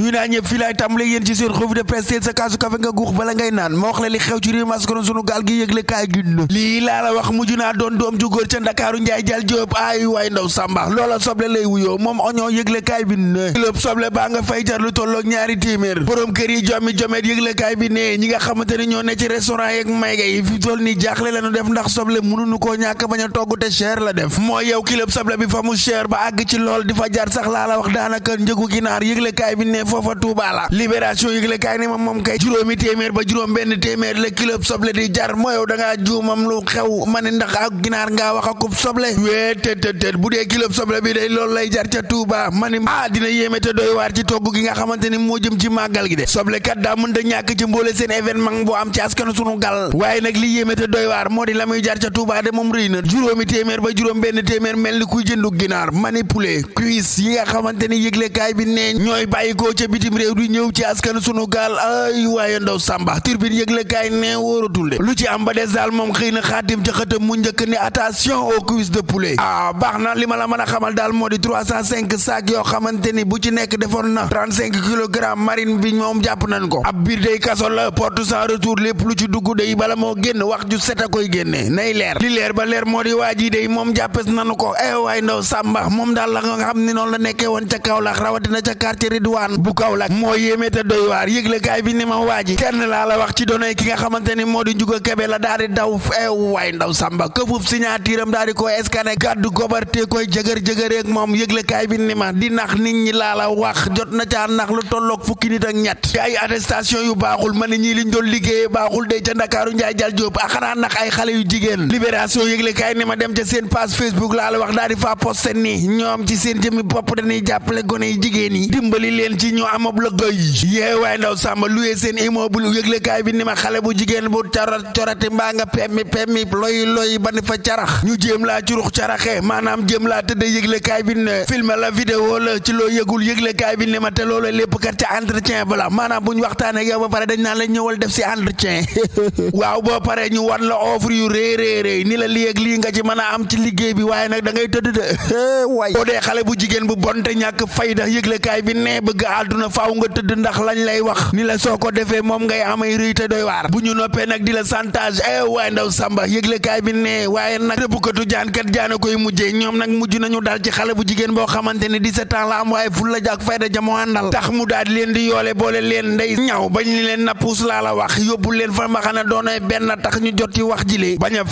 nuyu naa ñëpp fii laay tàmbale yéen ci seen revue de presse sa kaasu kafe nga guux bala ngay naan ma wax la li xew ci réew maskoroon sunu gaal gi yëgle kaay gi lii laa la wax mujj naa doon doom ju góor ca Ndakaaru Njaay Jal Jóob ay waay ndaw Samba loola soble lay wuyoo moom oñoo yëgle kaay bi ne kilo soble baa nga fay jar lu tolloog ñaari téeméer borom kër yi jommi jomet yëgle kaay bi ne ñi nga xamante ne ñoo ne ci restaurant yeeg mayga yi fi toll ni jaaxle lañu def ndax soble mënuñu koo ñàkk bañ a togg te cher la def moo yow kilo soble bi fa mu cher ba àgg ci lool di fa jar sax laa la wax daanaka njëgu ginaar yëgle kaay bi ne foofa Tuuba la libération yëgle kaay ne moom kay juróomi téeméer ba juróom benn téeméer la kilo soble di jar moo yow da ngaa juumam lu xew ma ne ndax ak ginaar ngaa wax akub soble wee tët bu dee kilo soble bi day loolu lay jar ca Tuuba ma ne dina yéeme te doy waar ci togg gi nga xamante ni moo jëm ci màggal gi de soble kat daa mën da ñàkk ci mboole seen événement boo am ci askanu sunu gal waaye nag li yéeme te doy waar moo di la muy jar ca Tuuba de moom rëy na juróomi téeméer ba juróom benn téeméer mel ni kuy jëndu ginaar manipulé cuisse yi nga xamante ni yëgle kaay bi ne ñooy bàyyikoo ca bitim réew di ñëw ci askanu sunu gaal ay waaye ndaw Samba turbine yëgle kaay ne wóoratul de lu ci am ba des daal moom xëy na xaatim ca xëtam mu njëkk ne attention aux cuisses de poulet baax na li ma la mën a xamal daal moo di 305 sacs yoo xamante ni bu ci nekk defoon na 35 kilogrammes marine bi moom jàpp nañ ko ab biir day kaso la porte sans retour lépp lu ci dugg day bala moo génn wax ju set a koy génne nay leer li leer ba leer moo di waa ji day moom jàppes nanu ko waay ndaw Samba moom daal la nga xam ni noonu la nekkee woon ca Kaolack rawatina ca quartier Ridwaan bu Kaolack moo yéeme te doy waar yëgle kaay bi ni ma waa ji kenn laa la wax ci doonay ki nga xamante ni moo di Njuga Kebe la daal di daw waay ndaw Samba këfuf signature am daal di koy scanné gàddu gobartee koy jëgër-jëgëreek moom yëgle kaay bi ni ma di nax nit ñi laa la wax jot na caa nax lu tolloog fukki nit ak ñett ci ay attestation yu baaxul ma ne ñii liñ doon liggéeyee baaxul de ca Ndakaaru Njaay Jal Jóob xanaa nax ay xale yu jigéen libération yëgle kaay ni ma dem ca seen page Facebook laa la wax daal di faa posté ni ñoom ci seen jëmmi bopp dañuy jàppale gone yi jigéen yi dimbali leen ci ñu amab lëggéey yee waay ndaw Samba luyee seen immeuble yëgle kaay bi ni ma xale bu jigéen bu corati mbaa nga pemmi loy ba ni fa carax ñu jéem laa curux caraxe maanaam jéem laa tëdd yëgle kaay bi ne film la vidéo la ci loo yëgul yëgle kaay bi ne ma te loolu lépp kat ca entretien bala maanaam bu ñu waxtaanee ak yow ba pare dañ naan la ñëwal def si entretien waaw boo pare ñu wan la offre yu réy ni la lii ak lii nga ci mën a am ci liggéey bi waaye nag da ngay tëdd de waay boo dee xale bu jigéen bu bonte ñàkk fayda yëgle kaay bi ne bëgg àdduna faaw nga tëdd ndax lañ lay wax ni la soo ko defee moom ngay amay rëy te doy waar bu ñu noppee nag di la chantage waay ndaw Samba yëgle kaay bi ne waaye nag rëbbukatu jaankat jaana koy mujjee ñoom nag mujj nañu dal ci xale bu jigéen boo xamante ne 17 ans la am waaye ful la jak fayda jamoo àndal tax mu daal leen di yoole boole leen ndey ñaw bañ ni leen nappuus laa la wax yóbbu leen fa mbaxana doonay benn tax ñu jot ci wax jilee bañ a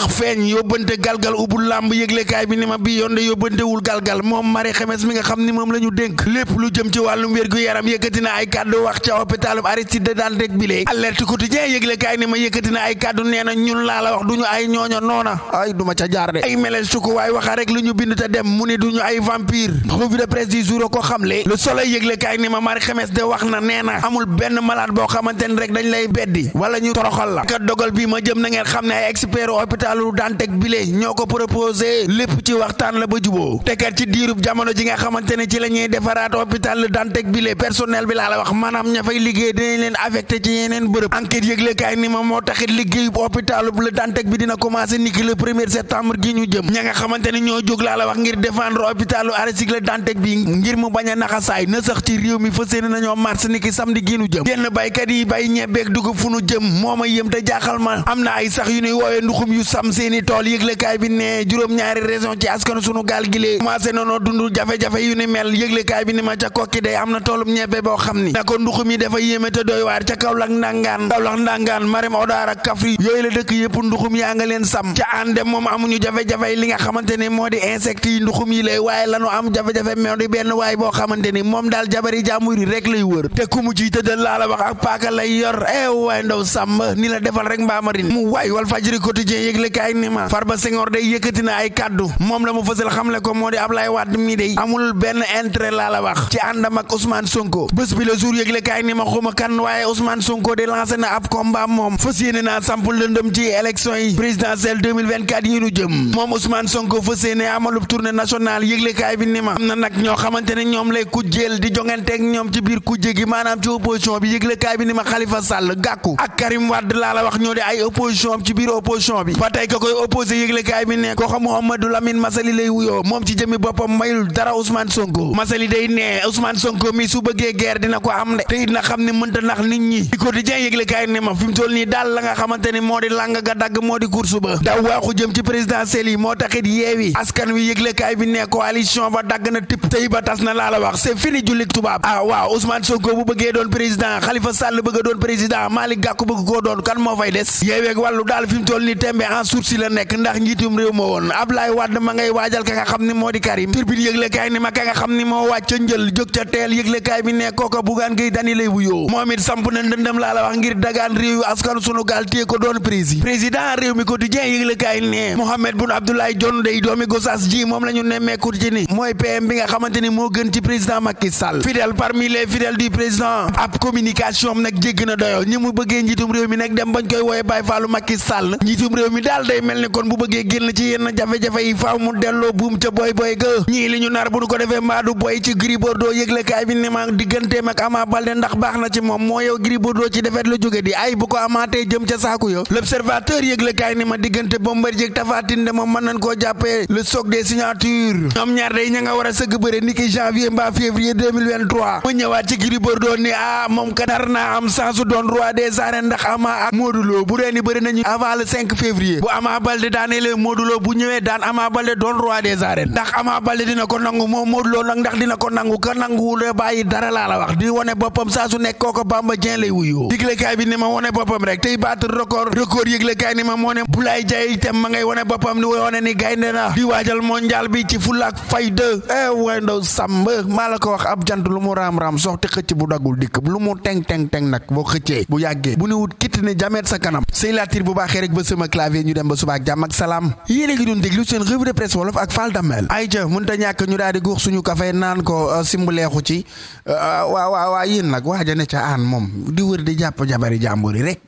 feeñ yóbbante galgal ubul làmb yëglekaay bi ni ma bi yoon de yóbbantewul galgal moom Marie Xemes mi nga xam ni moom la ñu dénk lépp lu jëm ci wàllum wér-gu-yaram yëkkati na ay kàddu wax ca hôpital Aristide Dantec bile alerte quotidien yëglekaay ni ma yëkkati na ay kàddu nee na ñun laa la wax duñu ay ñooño noona ay duma ca jaar de ay meles suko waaye waxa rek lu ñu bind te dem mu ni duñu ay vampire revue de presse du jour ko xamle Le Soleil yëglekaay ni ma Marie Xemes de wax na nee na amul benn malade boo xamante ni rek dañ lay beddi wala ñu toroxal la kat dogal bi ma jëm na ngeen xam ne ay expert hôpitalu Dantec bile ñoo ko proposé lépp ci waxtaan la ba juboo te kat ci diirub jamono ji nga xamante ne ci la ñuy defaraat hôpital Dantec bile personnel bi laa la wax maanaam ña fay liggéey dinañ leen affecté ci yeneen bërëb enquête yëglekaay ni ma moo taxit liggéeyu hôpital bu Dantec bi dina commencé niki le 1er septembre gi ñu jëm ña nga xamante ne ñoo jóg laa la wax ngir défendre hôpitalu Aristide Dantec bi ngir mu bañ a naxasaay na sax ci réew mi fas yéene nañoo mars niki samedi gi ñu jëm yenn baykat yi bay ñebeeg dugub fu nu jëm mooma yëm te jaaxal ma am na ay sax yu ñuy woowee nduxum yu sam seeni tool yëglekaay bi ne juróom-ñaari région ci askanu sunu gaal gi lee commencé noonu dund jafe-jafe yu ni mel yëglekaay bi ni ma ca kokki day am na toolum ñebe boo xam ni na ko nduxum yi dafa yéeme te doy waar ca Kaolack ndangaan Marème Odar ak Kaffrine yooyu la dëkk yëpp nduxum yaa nga leen sam ca ànde moom amuñu jafe-jafe li nga xamante ne moo di insectes yi nduxum yi lay waaye lanu am jafe-jafe moo di benn waay boo xamante ni moom daal jabari jàmbur yi rek lay wër te ku mu ciy tëddal laa la wax ak paaka lay yor waay ndaw sàmm ni la defal rek mbaamarin mu waay wal fajri quotidien yëglekaay ni ma Farba Senghor day yëkkati na ay kaddu moom la mu fësal xamle ko moo di Ablaye Wade mi day amul benn intérêt laa la wax ci àndam ak Ousmane Sonko bés bi le jour yëglekaay ni ma xuma kan waaye Ousmane Sonko de lancé na ab combat moom fas yéene naa sampul lëndëm ci élection yi présidentielle 2024 yi ñu jëm moom Ousmane Sonko fas yéene amalub tournée nationale yëglekaay bi ni ma am na nag ñoo xamante ne ñoom lay kujjeel di jonganteeg ñoom ci biir kujje gi maanaam ci opposition bi yëglekaay bi ni ma Khalifa Sall Gakou ak Karim Wade laa la wax ñoo di ay opposition ci biir opposition bi ba tey ka koy opposé yëglekaay bi ne ko xam Mouhamadou Lamine Massaly lay wuyoo moom ci jëmi boppam mayul dara Ousmane Sonko Massaly day ne Ousmane Sonko Sonko mi su bëggee guerre dina ko am de te it na xam ne mënta nax nit ñi di quotidien yëgle kaay ne ma fi mu toll nii daal la nga xamante ni moo di lang ga dagg moo di course ba daw waaxu jëm ci présidentielle yi moo taxit yeewi askan wi yëgle kaay bi ne coalition ba dagg na tipp tey ba tas na laa la wax c'est fini jullit tubaab waaw Ousmane Sonko bu bëggee doon président Khalifa Sall bëgg a doon président Malick Gakou bëgg koo doon kan moo fay des yeeweeg wàllu daal fi mu toll nii tembe en sursis la nekk ndax njiitum réew ma woon Ablaye Wade ma ngay waajal ka nga xam ni moo di Karim Tribune yëgle kaay ni ma ka nga xam ni moo wàcc njël jóg ca teel yëgle kaay bi ne kooka Bougane Gueye Dany lay wuyoo moom it samp na ndëndëm laa la wax ngir dagaan réew yu askanu sunu gaal téye ko doon président réew mi quotidien yëgle kaay ne Mohamed Boun Abdallah Dionne day doomi Gossas ji moom la ñu nemmeeku ci ni mooy PM bi nga xamante ni moo gën ci président Macky Sall fidèle parmi les fidèles du président ab communication am nag jégg na doyo ñi mu bëggee njiitum réew mi nag dem bañ koy wooye Baye Fallou Macky Sall njiitum réew mi daal day mel ni kon bu bëggee génn ci yenn jafe-jafe yi faaw mu delloo buum ca boy ga ñii li ñu nar bu ñu ko defee mbaadu boy ci Gris Bordeaux yëgle kaay bi ne ma digganteem ak Ama Baldé ndax baax na ci moom moo yow Gris Bordeaux ci defet la jóge di ay bu ko amaatee jëm ca saaku yo l'observateur yëgle kaay ni ma diggante Bombardier ak Tapha Tine de moom mën nañ koo jàppee le choc des signatures ñoom ñaar day ña nga war a sëgg bëre niki janvier mbaa février 2023 mu ñëwaat ci Gris Bordeaux ni moom kat nar naa am sansu doon roi des arènes ndax Ama ak Modou Lo bu dee ni bëri nañu avant le 5 février bu Ama Baldé daanee lee Modou Lo bu ñëwee daan Ama Baldé doon roi des arènes ndax Ama Baldé dina ko nangu moom Modou Lo nag ndax dina ko nangu ka nanguwul bàyyi dara laa la wax di wone boppam saa su nekk kooko Bamba Dieng lay wuyoo yëglekaay bi ni ma wone boppam rek tey battre record yëglekaay ni ma moo ne Boulaye Diaye itam ma ngay wone boppam ni wone ni gaynde na di waajal mondial bi ci fulla ak fayda way ndaw sàmb maa la ko wax ab jant lu mu raam-raam soxti xëcc bu daggul dikk lu mu teng nag boo xëccee bu yàggee bu ne wut kitt ne jameet sa kanam sëy laatir bu baaxee rek ba sama clavier ñu dem ba suba ak jàmm ak salaam yéen a ngi doon déglu seen revue de presse wolof ak Fall Damel ay ca mënta ñàkk ñu daal di guux suñu café naan ko simbuleexu ci waa yéen nag waaja ne ca aan moom di wër di jàpp jabari jàmbur yi rek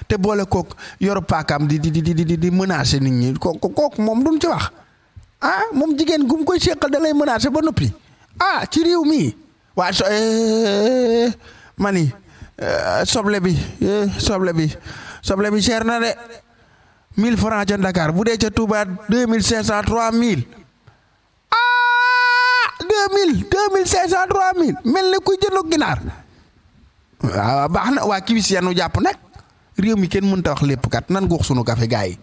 te boole kook yor paakaam di menacer nit ñi kook moom duñ ci wax moom jigéen gum koy seqal da lay menacer ba noppi ci réew mi waa mani soble bi cher na de 1000 francs ca Dakar bu dee ca Touba 2500 3000 2500 3000 mel ni kuy jënd ginaar waaw baax na waa kiwis yanu jàpp nag réew mi kenn mënta wax lépp kat nan guux sunu café gaay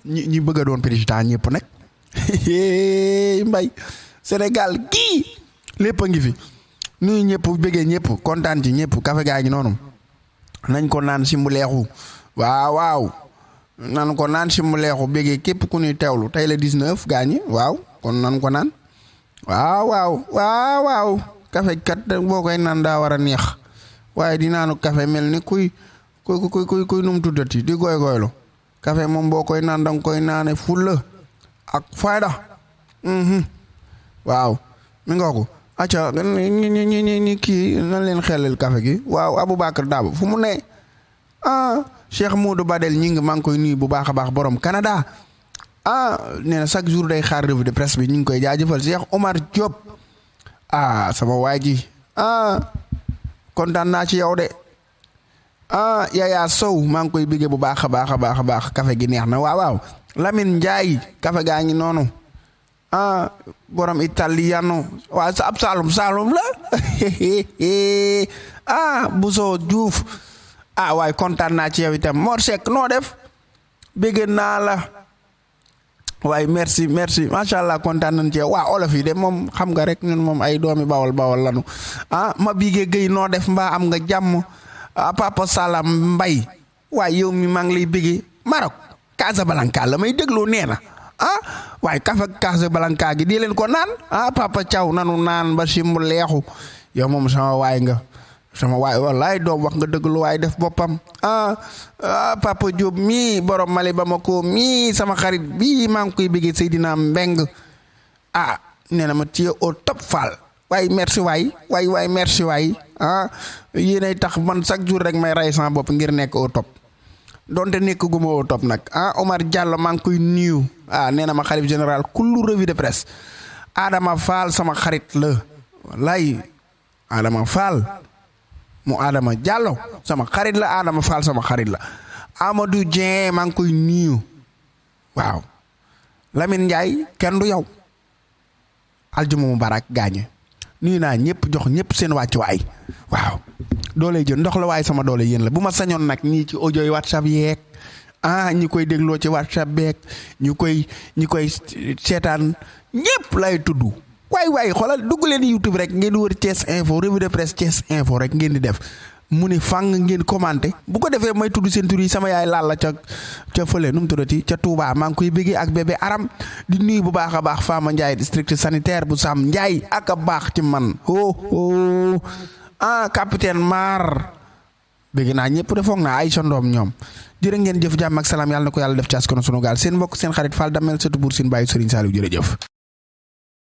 yi ñi bëgg a doon président ñëpp nag mbay Sénégal gii lépp a ngi fi nuyu ñëpp bëggee ñëpp kontaan ci ñëpp café gaay ngi noonu nañ ko naan si mu leexu waaw nan ko naan si mu leexu bëggee képp ku ñuy teewlu tey la 19 gaañi waaw kon nan ko naan waaw café kat boo koy naan daa war a neex waaye di naanu café mel ni kuy num tuddati di goylu café moom boo koy naan danga koy naane fulla ak fayda waaw mi nga ko acca ñi kii nan leen xelal café gi waaw Aboubacar Dabo fu mu ne Cheikh Modou Badel ñi ngi maa ngi koy nuyu bu baax a baax borom Canada nee na chaque jour day xaar revue de presse bi ñu ngi koy jaajëfal Cheikh Omar Diop sama waay ji kontaan naa ci yow de Yaya Sow maa ngi koy bëggee bu baax a baax café gi neex na waaw Lamine Ndiaye café gaa ngi noonu borom italiano waaw sa ab Saalum la Bousso Diouf waaye kontaan naa ci yow itam Mor Seck noo def bëgg naa la waaye merci macha allah kontaan nañ ci yow waa olof yi de moom xam nga rek ñun moom ay doomi bawal lanu ma bigee Guèye noo def mbaa am nga jàmm Papa Salam Mbay waaye yow mi maa ngi lay bëggee Maroc Casablanca la may dégloo nee na waaye kafe Casablanca gi di leen ko naan Papa Thiaw nanu naan ba simbu leexu yow moom sama waay nga sama waay wallaay doom wax nga dëgg lu waay def boppam Papa Diop mii borom Mali Bamako mii sama xarit bii maa ngi koy bëggee Seydina Mbeng nee na ma ci au top Fall waay merci waay merci waay yéenay tax man chaque jour rek may ray sama bopp ngir nekk au top donte nekk guma au top nag Omar Diallo maa ngi koy nuyu nee na ma xalif général kullu revue de presse Adama Fall sama xarit la wallaay Adama Fall mu Adama Diallo sama xarit la Adama Fall sama xarit la Amadou Dieng maa ngi koy nuyu waaw Lamine Ndiaye kenn du yow aljuma mubarak gaañe nuyu naa ñëpp jox ñëpp seen wàccuwaay waaw doole jën ndox la waaye sama doole yéen la bu ma sañoon nag ñii ci audio yi WhatsApp yeeg ñi koy dégloo ci WhatsApp beeg ñi koy seetaan ñëpp lay tudd waay xoolal dugg leen YouTube rek ngeen wër Thiès Info revue de presse Thiès Info rek ngeen di def mu ni fang ngeen commenté bu ko defee may tudd seen tur yi sama yaay laal la ca fële nu mu tuddati ca Touba maa ngi koy bëggee ak bébé Aram di nuyu bu baax a baax Fama Ndiaye district sanitaire bu Sam Ndiaye ak a baax ci man capitaine Mar bëgg naa ñëpp de foog naa ay sondoom ñoom jërë ngeen jëf jàmm ak salaam yàlla na ko yàlla def ci askanu sunu gaal seen mbokk seen xarit Fall Damel sëtu Buur Sine bàyyi Serigne Saliou jërëjëf